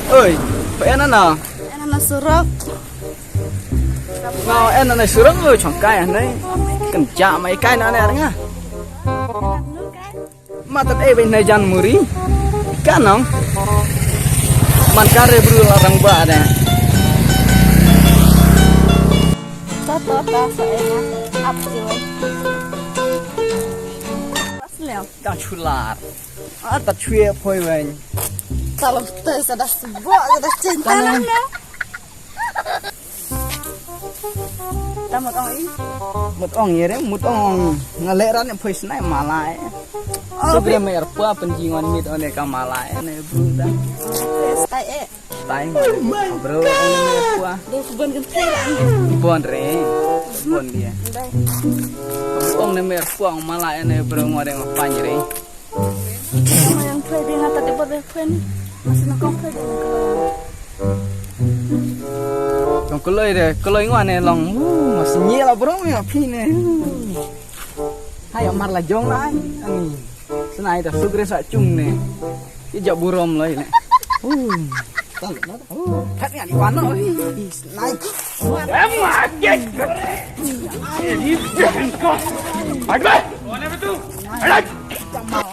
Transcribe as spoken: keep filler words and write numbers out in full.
Oi, pha en nano? En nano surok. Nga en nano surok, oi, chong kai nai. Kan ja mai kai nane nga. Ma tat ei bai nai jan muri. Ka nong. Man ka re bru la rang ba da. Ta ta ta sa en ap ti wai. Pas leo. Ka chular. Ah, ta chue phoi wen. Ta lo te sa da sbo, sa da chin ta lo. Ta mut ong i. Mut ong ye re, mut ong. Nga le ran ne phoi snai malai. Oh, sugre me er pua pen jingon mit one ka malai ne bru da. Stai e. Stai bro, ong ne me er pua. Do ku bon kan thai la. Bon re. Bon dia. Dai. Ong ne me er pua ong malai ne bro ngore ngapany re. Yang phe ding ata de bode phen. Masih nak kong phe ding. Kong keloi de, keloi ngwa ne long. Uh, masih nyela bro ya phi ne. Hai amar la jong lai. Ani. Senai ta sugre sa chung ne. Ija burom lai ne. Uh. Tal na. Uh, phat ngan iwan no. Senai. Em adik. Ini bengkok. Aduh. Mana betul? Aduh.